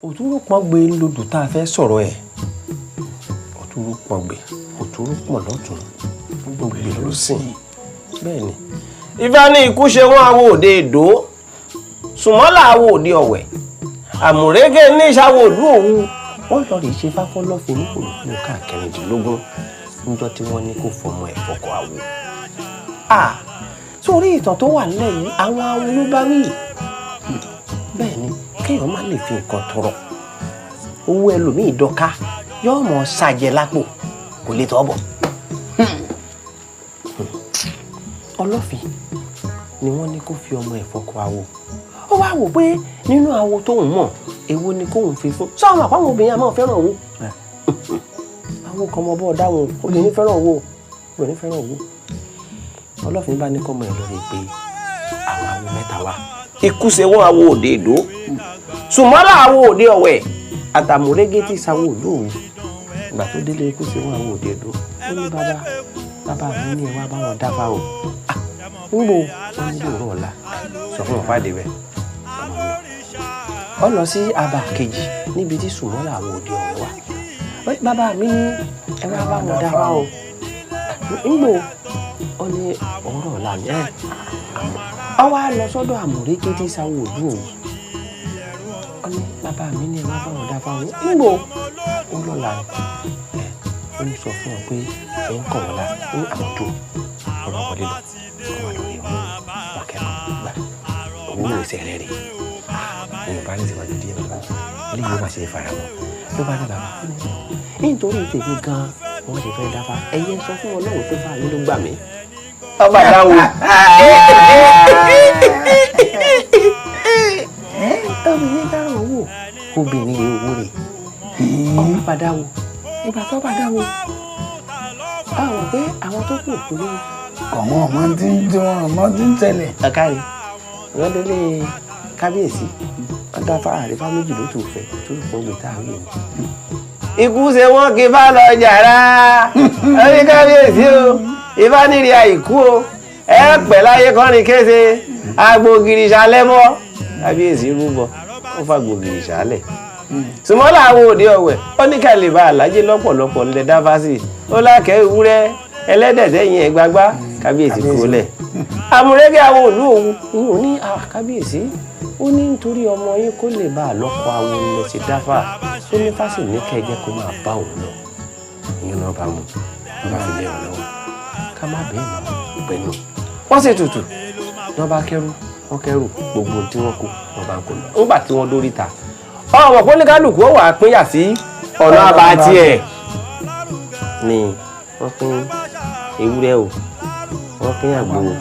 Òtúrúpọ̀ngbè lodò tá a fẹ́ sọ̀rọ̀ ẹ̀. Òtúrúpọ̀ngbè, òtúrúpọ̀n lọ́tún, gbogbo ló sìn. Bẹ́ẹ̀ ni. Ifá ní ikú ṣe wọ́n awo òde Èdó, Sùmọ́là awo òde Ọ̀wẹ̀, Àmùrégé ní ìṣàwọ̀ òlú Òwu. Wọ́n lọ rí ṣe fáfọ́lọ́fin ní kòlòkòlò káàkiri-dínlógún níjọ́ tí wọ́n ní kó fọmọ ẹ̀ fọkọ awo. Sórí ìtàn tó wà nílẹ̀ yìí, àwọn awo ló bá wí. Bẹ́ẹ̀ ni, kéèyàn má lè fi nǹkan tọrọ. Owó ẹlòmíì dọ́ka yóò mọ̀ ṣàjẹ́ lápò, kò lè tọ́ bọ̀. Ọlọ́fin ni wọ́n ní kó fi ọmọ ẹ̀ fọkọ awo. Ó wá wò pé nínú awo tóun mọ̀, èwo ni kóun fi fún. Sọ́wọ́n àpáwọn obìnrin àmọ́ fẹ́ràn owó. Àwọn kan mọ bọ́ dáhùn, obìnrin fẹ́ràn owó, obìnrin fẹ́ràn owó. Ọlọ́fin bá ní kọ́mọ ẹ̀ lórí pé àwọn awo mẹ́ta wá. Ikú ṣe wọ́n awo òde Èdó, Sùmọ́là awo òde Ọ̀wẹ̀, àtàmúrégé tí ìsàwọ̀ òlú òun. Ìgbà tó délé ikú ṣe wọ́n awo òde Èdó, ó ní bàbá bàbá mi ní ẹ wá bá wọn dáfá o. Ń bo wọn ní òwúrọ̀ ọ̀la, sọ fún wọn pàdé bẹ́ẹ̀. Ó lọ sí abà kejì níbi tí Sùmọ́là awo òde Ọ̀wẹ̀ wà. Bàbá mi ní ẹ wá bá wọn dáfá o. Ń bo ó ní òwúrọ̀ ọ̀la ni ẹ. Ó wá lọ sọ́dọ̀ Àmùrégé tí ìsàwọ̀ òlú òun. Ó ní bàbá mi ní ẹ wá bá wọn dáfá o. Ń bo ó lọ́la ẹ ó ní sọ fún wọn pé ẹ ń kọ̀ wọ́n la ó ní àwọn tó ọba wọlé lọ ọba lórí ọmọ wọn kẹ́kọ̀ọ́ gbà owó ìṣẹ̀ rẹ̀ rè. Èèyàn bá ní ìṣèwájú díẹ̀ bàbá eléyìí ó máa ṣe faramọ́ ló bá ní bàbá nítorí tèmi gan-an wọ́n ti fẹ́ dáfá ẹ̀yẹ sọ fún Ọlọ́run pé fáyín ló gbà mí. Ọba dáwò. Obìnrin fẹ́ràn owó, obìnrin rè owó rè. Ọba bá dáwò. Ìgbà tó bá dáwò, a rò pé àwọn tó kù kú lówó. Àwọn ọmọ tí ń tí wọn ọmọ tí ń tẹ̀lé. Ọ̀kárí, wọ́n délé kábíyèsí, wọ́n dá fáàrí fá méjì ló tù fẹ́ tó fọ́ gbé tá a rí ẹ̀mí. Ikú ṣe wọ́n kí bá lọ jàrá. Ó ní kábíyèsí o, ifá nírí àìkú o, ẹ pẹ̀ láyé kọ́rin kése, agbógiri ṣalẹ́ mọ́. Kábíyèsí rúbọ, ó fàgbógiri ṣálẹ̀. Sùmọ́là awo òde Ọ̀wẹ̀, ó ní ká lè bá àlájé lọ́pọ̀lọpọ̀ ńlẹ̀ dáfásì, ó lákẹ́ ewúrẹ́ ẹlẹ́dẹ̀ sẹ́yìn ẹ̀ gbagbá, kábíyèsí kúrò lẹ̀. Àmùrégé awo òlú Òwu, ìyún ní kábíyèsí, ó ní nítorí ọmọ yín kó lè bá àlọ́kọ awo ńlẹ̀ sí dáfà, ó ní fásì ní kẹjẹ kó máa bá òun lọ. Ìyún náà bá mu, wọ́n bá fi lé wọn lọ́wọ́. Ká má bẹ́ẹ̀ mọ́ pẹ̀lú. Wọ́n sì tutù, wọ́n bá kẹ́rù, wọ́n kẹ́rù gbogbo tí wọ́n kó, wọ́n bá ń kó lọ. Nígbà tí wọ́n dórí ta, ọmọ pé oníkálukú ó wà á pínyà sí ọ̀nà àbá tiẹ̀ ni wọ́n pín ewúrẹ́ o, wọ́n pín àgbò o,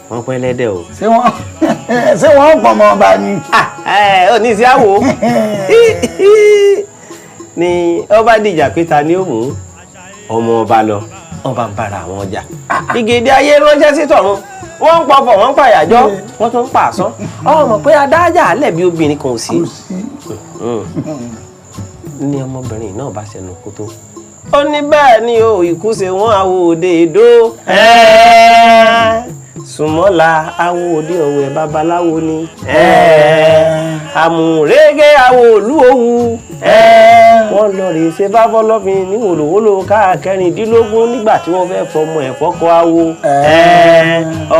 wọ́n pín ẹlẹ́dẹ̀ o. Ṣé wọ́n pọ̀ mọ́ ọba ni? Ó ní sí àwò ni ọba dìjà pé ta ni ó mú ọmọ ọba lọ, ọba ń bára àwọn ọjà. Ìgèdè ayé ránṣẹ́ sí tọ̀run, wọ́n ń pọfọ̀, wọ́n ń pàyàjọ́, wọ́n tún ń pàṣán. Ọmọ pé adájà alẹ́ bí obìnrin kan ò sí. Ní ọmọbìnrin náà bá ṣẹnu kó tó. Ó ní bẹ́ẹ̀ ni o, ikú ṣe wọ́n awo òde Èdó. Sùmọ́là awo òde Ọ̀wẹ̀ babaláwo ni. Àmùrégé awo òlú Òwu. Wọ́n lọ rè ṣe bá fọlọ́fin ní wòlòwòlò káàkẹrìndínlógún nígbà tí wọ́n fẹ́ fọmọ ẹ̀ fọ́kọ awo.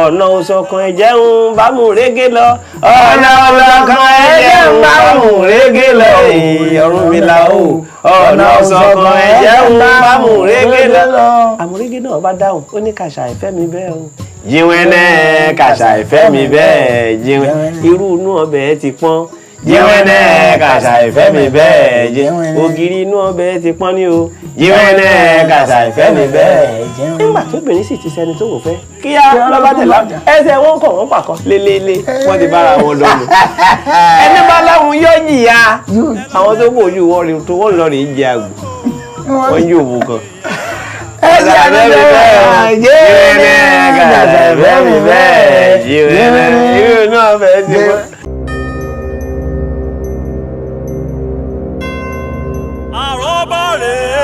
Ọ̀nà òṣọ̀kan ẹ̀jẹ̀ ń bá Mùrégé lọ. Ọ̀nà òṣọ̀kan ẹ̀jẹ̀ ń bá Mùrégé lọ. Ọ̀rúnmìlà o. Ọ̀nà òṣọ̀kan ẹ̀jẹ̀ ń bá Mùrégé lọ. Àmùrégé náà bá dáhùn, ó ní kàṣà ìfẹ́ mi bẹ́ẹ̀ o. Jíwẹ́nẹ́ kàṣà ìfẹ́ mi bẹ́ẹ̀ jíwẹ́. Irú inú ọbẹ̀ ti pọ́n. Jíwẹ́nẹ́ kàṣà ìfẹ́ mi bẹ́ẹ̀ jíwẹ́nẹ́. Ògiri inú ọbẹ̀ ti pọ́n ní o. Jíwẹ́nẹ́ kàṣà ìfẹ́ mi bẹ́ẹ̀ jíwẹ́nẹ́. Nígbà tóbìnrin sì ti sẹni tó wò fẹ́. Kíá lọ́ba tẹ̀lá ẹsẹ̀ wọn kọ̀ wọ́n pàkọ́ lélẹ́lẹ́ wọ́n ti bára wọn lọ́nu. Ẹni bá láwọn yóò jìyà. Àwọn tó kò ojú wọn tó wọ́n lọ rèé jẹ àgbò. Wọ́n yóò wò kan. Ẹsẹ̀ mi bẹ́ẹ̀ jíwẹ́nẹ́ kàṣà ìfẹ́ mi bẹ́ẹ̀ jíwẹ́nẹ́. Irú inú ọbẹ̀ ti pọ́n.